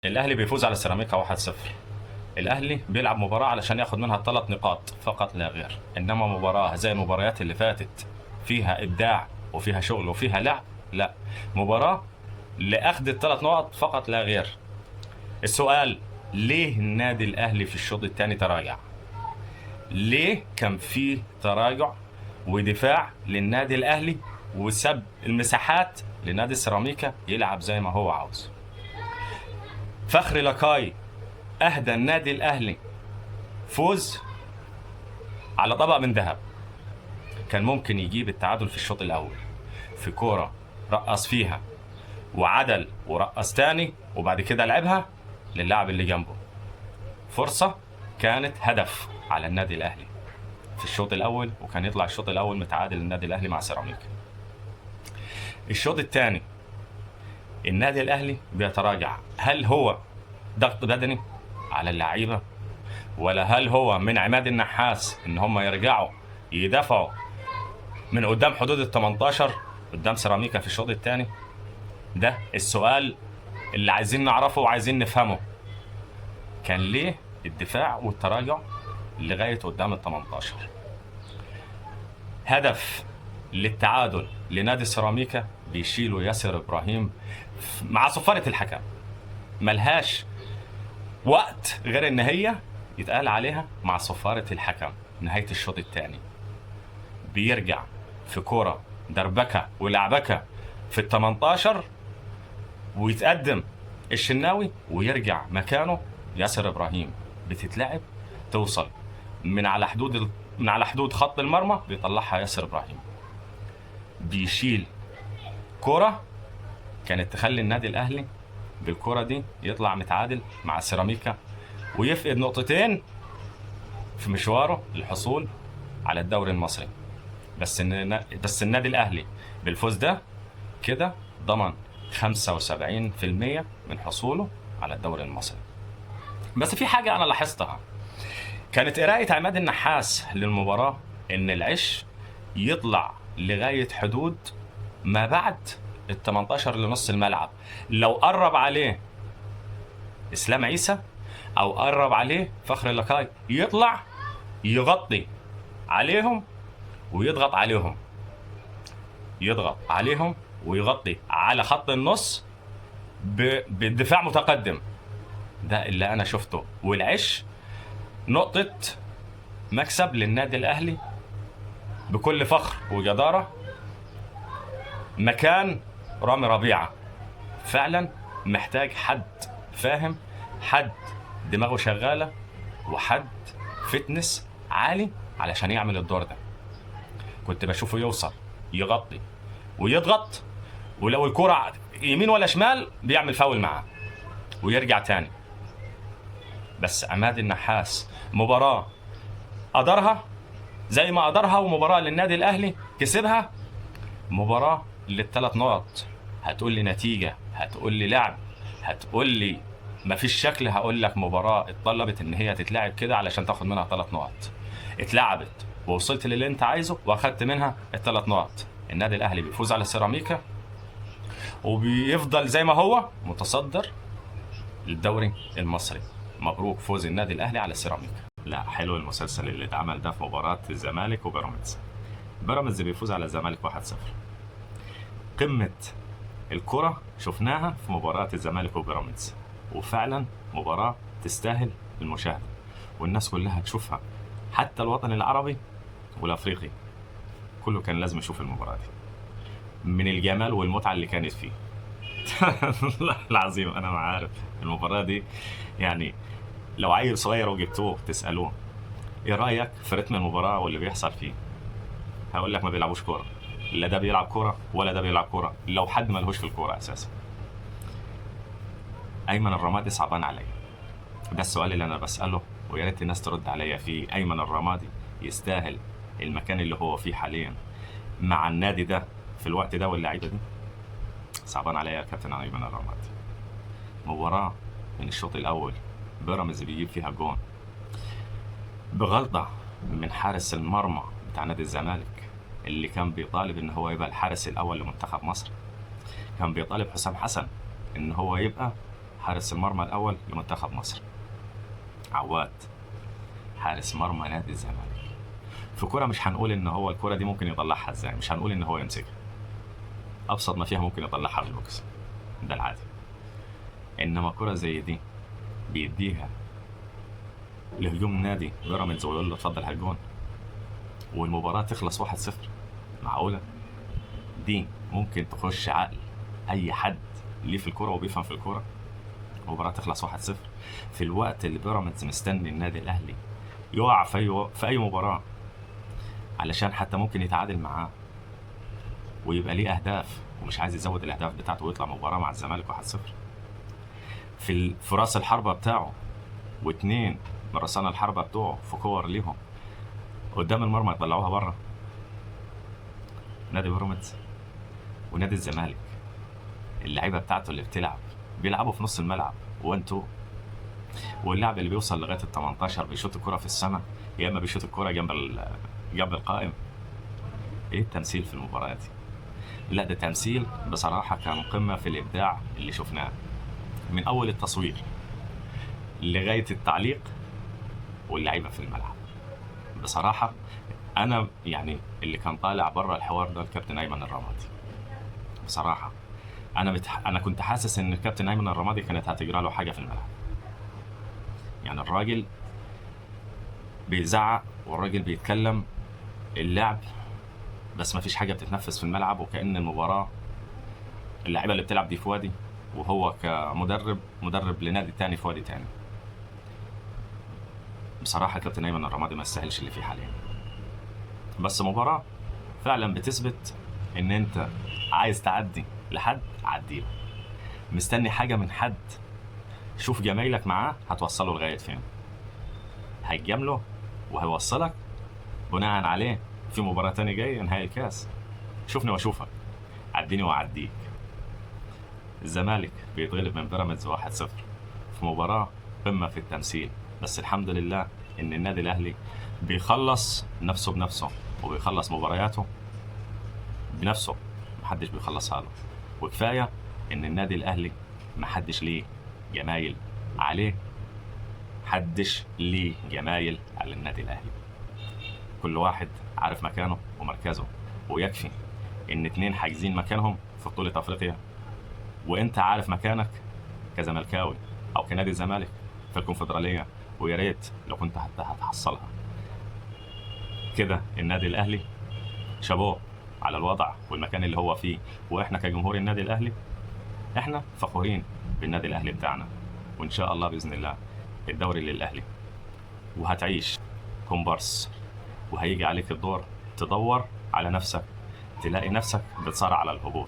الاهلي بيفوز على سيراميكا 1-0. الاهلي بيلعب مباراة علشان ياخد منها 3 نقاط فقط لا غير، انما مباراة زي المباريات اللي فاتت فيها ابداع وفيها شغل وفيها لعب، لا، مباراة لاخذ ال3 نقط فقط لا غير. السؤال، ليه النادي الاهلي في الشوط الثاني تراجع؟ ليه كان فيه تراجع ودفاع للنادي الاهلي وسب المساحات لنادي سيراميكا يلعب زي ما هو عاوز؟ فخري لاكاي اهدى النادي الاهلي فوز على طبق من ذهب. كان ممكن يجيب التعادل في الشوط الاول في كورة رقص فيها وعدل ورقص تاني وبعد كده لعبها للاعب اللي جنبه. فرصة كانت هدف على النادي الاهلي في الشوط الاول، وكان يطلع الشوط الاول متعادل النادي الاهلي مع سيراميكا. الشوط الثاني النادي الاهلي بيتراجع. هل هو ضغط بدني على اللعيبة، ولا هل هو من عماد النحاس ان هم يرجعوا يدافعوا من قدام حدود ال 18 قدام سيراميكا في الشوط الثاني؟ ده السؤال اللي عايزين نعرفه وعايزين نفهمه. كان ليه الدفاع والتراجع لغاية قدام ال 18؟ هدف للتعادل لنادي سيراميكا بيشيله ياسر ابراهيم مع صفارة الحكم. ملهاش وقت غير ان هي يتقال عليها مع صفارة الحكم. نهاية الشوط الثاني بيرجع في كورة دربكة ولعبكة في ال 18 ويتقدم الشناوي ويرجع مكانه ياسر ابراهيم، بتتلعب توصل من على حدود خط المرمى بيطلعها ياسر ابراهيم. بيشيل كرة كانت تخلي النادي الاهلي بالكرة دي يطلع متعادل مع سيراميكا ويفقد نقطتين في مشواره للحصول على الدوري المصري. بس النادي الاهلي بالفوز ده كده ضمن 75% من حصوله على الدوري المصري. بس في حاجة انا لاحظتها، كانت قرايه عماد النحاس للمباراة ان العش يطلع لغاية حدود ما بعد ال 18 لنص الملعب. لو قرب عليه اسلام عيسى او قرب عليه فخر لاكاي يطلع يغطي عليهم ويضغط عليهم، يضغط عليهم ويغطي على خط النص بالدفاع متقدم. ده اللي انا شفته. والعش نقطة مكسب للنادي الاهلي بكل فخر وجدارة مكان رامي ربيعة. فعلا محتاج حد فاهم، حد دماغه شغالة، وحد fitness عالي علشان يعمل الدور ده. كنت بشوفه يوصل يغطي ويضغط، ولو الكرة يمين ولا شمال بيعمل فاول معاه ويرجع تاني. بس عماد النحاس مباراة قدرها زي ما قدرها، ومباراة للنادي الأهلي كسبها، مباراة لل3 نقط. هتقول لي نتيجة، هتقول لي لعب، هتقول لي مفيش شكل، هقول لك مباراة اتطلبت ان هي تتلعب كده علشان تاخد منها 3 نقط. اتلعبت ووصلت للي انت عايزه واخدت منها ال3 نقط. النادي الاهلي بيفوز على سيراميكا وبيفضل زي ما هو متصدر للدوري المصري. مبروك فوز النادي الاهلي على سيراميكا. لا حلو المسلسل اللي اتعمل ده في مباراة الزمالك وبيراميدز. بيراميدز بيفوز على الزمالك 1-0. قمة الكرة شفناها في مباراة الزمالك وبيراميدز، وفعلا مباراة تستاهل المشاهدة والناس كلها تشوفها، حتى الوطن العربي والافريقي كله كان لازم يشوف المباراة دي من الجمال والمتعة اللي كانت فيه. العظيم انا ما عارف المباراة دي، يعني لو عيل صغير وجبتوه تسألوه ايه رأيك في رتم المباراة واللي بيحصل فيه، هقول لك ما بيلعبوش كورة، لا ده بيلعب كورة ولا ده بيلعب كورة، لو حد ملهوش في الكورة اساسا. ايمن الرمادي صعبان عليا، ده السؤال اللي انا بسأله ويا ريت الناس ترد عليا فيه. ايمن الرمادي يستاهل المكان اللي هو فيه حاليا مع النادي ده في الوقت ده واللعيبة دي؟ صعبان عليا يا كابتن ايمن الرمادي. مباراة من الشوط الاول بيراميدز بيجيب فيها جون بغلطة من حارس المرمى بتاع نادي الزمالك اللي كان بيطالب ان هو يبقى الحارس الاول لمنتخب مصر، كان بيطالب حسام حسن ان هو يبقى حارس المرمى الاول لمنتخب مصر. عواد حارس مرمى نادي الزمالك في كرة مش هنقول ان هو الكرة دي ممكن يطلعها ازاي، مش هنقول ان هو يمسكها، ابسط ما فيها ممكن يطلعها بالبوكس ده العادي، انما كرة زي دي بيديها لهجوم نادي بيراميدز ويقول له اتفضل هالجون والمباراة تخلص 1-0. معقولة؟ دي ممكن تخش عقل اي حد ليه في الكورة وبيفهم في الكورة. المباراة تخلص 1-0 في الوقت اللي بيراميدز مستني النادي الاهلي يقع في اي مباراة علشان حتى ممكن يتعادل معاه ويبقى ليه اهداف، ومش عايز يزود الاهداف بتاعته ويطلع مباراة مع الزمالك 1-0 في راس الحربة بتاعه، واثنين من رسان الحربة بتوعه في كور ليهم قدام المرمى يطلعوها بره. نادي بيراميدز ونادي الزمالك اللعيبة بتاعته اللي بتلعب بيلعبوا في نص الملعب 1-2، واللاعب اللي بيوصل لغاية ال 18 بيشوط الكره في السماء، يا اما بيشوط الكره جنب القائم. ايه التمثيل في المباراة دي؟ لا ده تمثيل بصراحة كان قمة في الابداع اللي شفناه من اول التصوير لغاية التعليق واللعيبة في الملعب. بصراحة انا يعني اللي كان طالع بره الحوار ده الكابتن ايمن الرمادي. بصراحة انا كنت حاسس ان الكابتن ايمن الرمادي كانت هتجرى له حاجة في الملعب. يعني الراجل بيزعق والراجل بيتكلم اللعب، بس ما فيش حاجة بتتنفذ في الملعب، وكأن المباراة اللعيبة اللي بتلعب دي في وادي، وهو كمدرب مدرب لنادي تاني في وادي تاني. بصراحة كابتن ايمن الرمادي ما يستاهلش اللي فيه حاليا. بس مباراة فعلا بتثبت ان انت عايز تعدي لحد عديله، مستني حاجة من حد شوف جمايلك معاه هتوصله لغاية فين، هيجامله وهيوصلك بناء عليه في مباراة تاني جاية نهائي الكاس. شوفني واشوفك، عديني وأعديك. الزمالك بيتغلب من بيراميدز 1-0 في مباراة قمة في التمثيل، بس الحمد لله ان النادي الاهلي بيخلص نفسه بنفسه وبيخلص مبارياته بنفسه، محدش بيخلصها له. وكفاية ان النادي الاهلي محدش ليه جمايل عليه، محدش ليه جمايل على النادي الاهلي. كل واحد عارف مكانه ومركزه، ويكفي ان 2 حاجزين مكانهم في بطولة افريقيا، وانت عارف مكانك كزملكاوي او كنادي الزمالك في الكونفدرالية، ويا ريت لو كنت حتى هتحصلها. كده النادي الاهلي شابوه على الوضع والمكان اللي هو فيه، واحنا كجمهور النادي الاهلي احنا فخورين بالنادي الاهلي بتاعنا، وان شاء الله باذن الله الدوري للاهلي، وهتعيش كومبارس، وهيجي عليك الدور تدور على نفسك، تلاقي نفسك بتصارع على الهبوط.